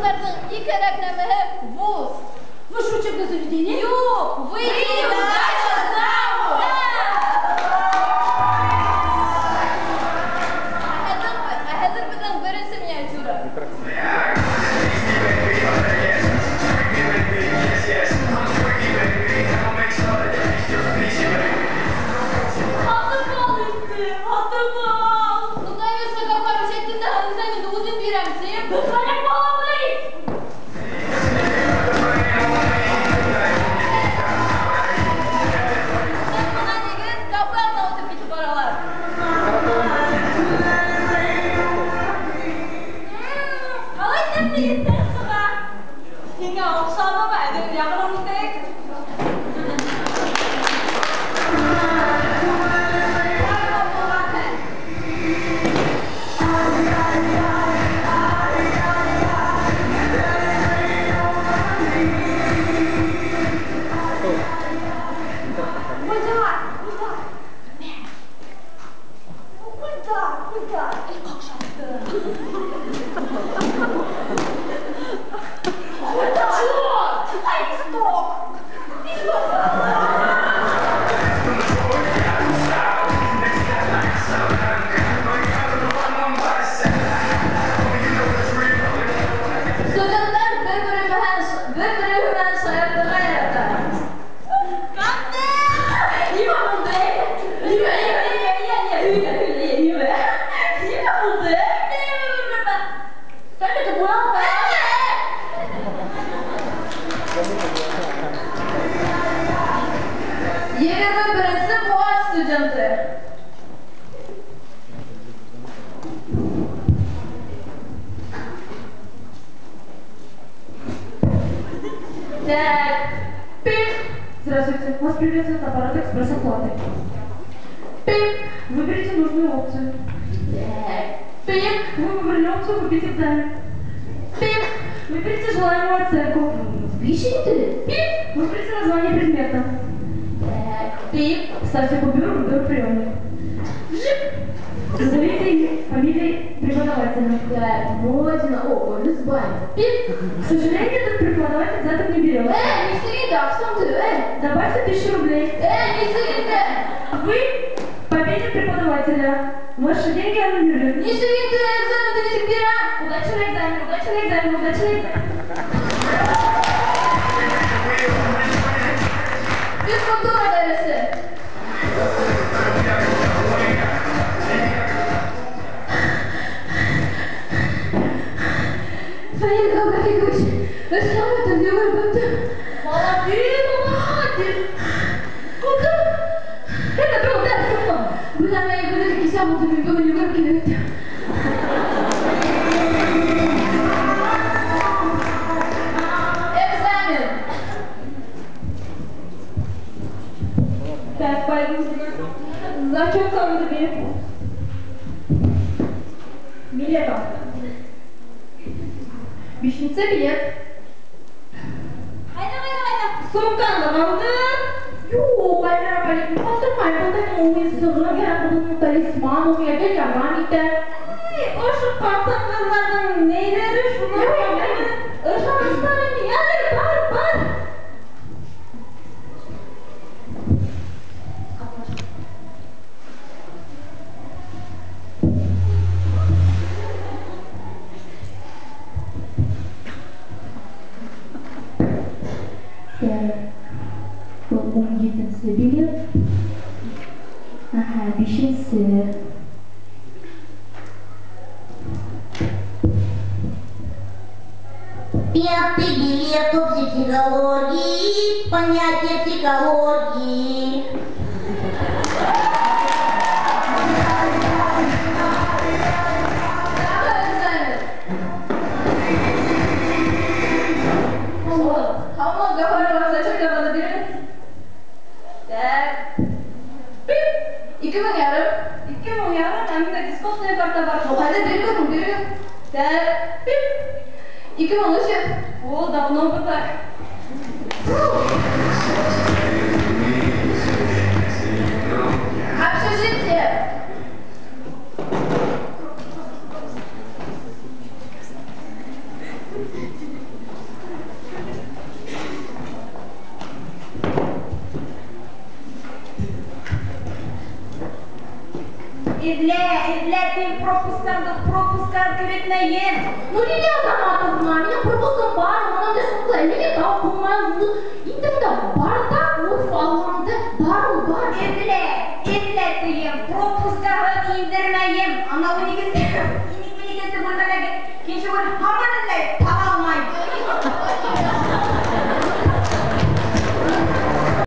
Студентларҙың иң кәрәк нәмәһе вуз. Высшее учебное заведение? Юҡ, выйти удачно замуж. Ә хәҙер беҙҙең беренсе миниатюра. Һатып ал инде, һатып ал. Тотаверсә, Гафарович, әйттем дә, экзаменды үҙем бирәм, тип. Беҙ баламы? Тын ғына егет кафе янына үтеп китеп баралар. Ҡалай тәмле еттәр сыға. Һиңә оҡшанымы? Әйҙә, яғынан үтәйек. Бар булған хәл. Гүлдар, Гүлдар. Мә. Гүлдар, Гүлдар. Эй, ҡаҡшатты. Гүлдар. Ай, листок. Листок. Студенттар бер-береһе менән шаяртырға ярата. Нимә булды? Нимә, нимә, нимә, нимә, нимә, һөйлә, һөйлә, нимә? Нимә булды? Нимә? Тәмле була. 21-нсе быуат студенты. Так, Пип! Здравствуйте, вас приветствует аппарат экспресс-оплаты. Пип! Выберите нужную опцию. Так, пип, Вы выбрали опцию «Купить экзамен». Пип! Выберите желаемую оценку. Бишенсе. Пип! Выберите название предмета. Так, пип. Ставьте купюру в купюроприемник. Вжик! Назовите имя, фамилию преподавателя. Так, Модина. О, Рызбаева. Пип. К сожалению, этот преподаватель взяток не берет. Нисек инде, аҡсам тиҙ. Добавьте 1000 рублей. Нисек инде. Вы победили преподавателя. Ваши деньги аннулируют. Нисек инде, экзаменды нисек бирәм? Удачи на экзамен, удачи на экзамен, удачи на экзамен. Физкультура дәресе. Фәнил Габрафикович, эшләмәдем, йүгереп үттем. Молодец, молодец. Ҡыҙым. Это был дәрес юҡмы? Беләм, әй, кисә булды, мин бөгөн йүгереп килеп үттем. Экзамен. Так, пойду. Зачеткаңды бир. Билет ал. Бишенсе билет. Ҡайҙа, ҡайҙа, ҡайҙа? Сумкаңды ҡалдыр. Юҡ, Альмира апай, ҡалдырмайым. Бында уйынсығым кәрәк, бының талисман, ул миңә гел ярҙам итә. Эй, ошо ҡатын-ҡыҙҙарҙың нейҙәре шуны ышаныстары ниңәлер бар, бар. Так, был 17-нсе билет. Аһа, бишенсе. Пятый билет общей психологии, понятие психологии. Тағы экзамен. Һаумы, Гафарова, зачеткаңды бирегеҙ. Так. Пип. 2500. 2500, ә миндә дисконтная карта бар. Ҡайҙа, бирегеҙ, бирегеҙ. Так, пип. 2300. О, давно бы так. Общежитие. Пропуска керетмәйем. Ну, Лилия Азаматовна, минең пропускым бар, унан да шунда әллә тауып булмай ул. Инде бында бардак, уф, Аллаңды, бар ул, бар. Эҙлә, эҙлә тием, пропускаһыҙ индермәйем. Анау 12-нсе, 12-нсе бүлмәләге кеше һаман.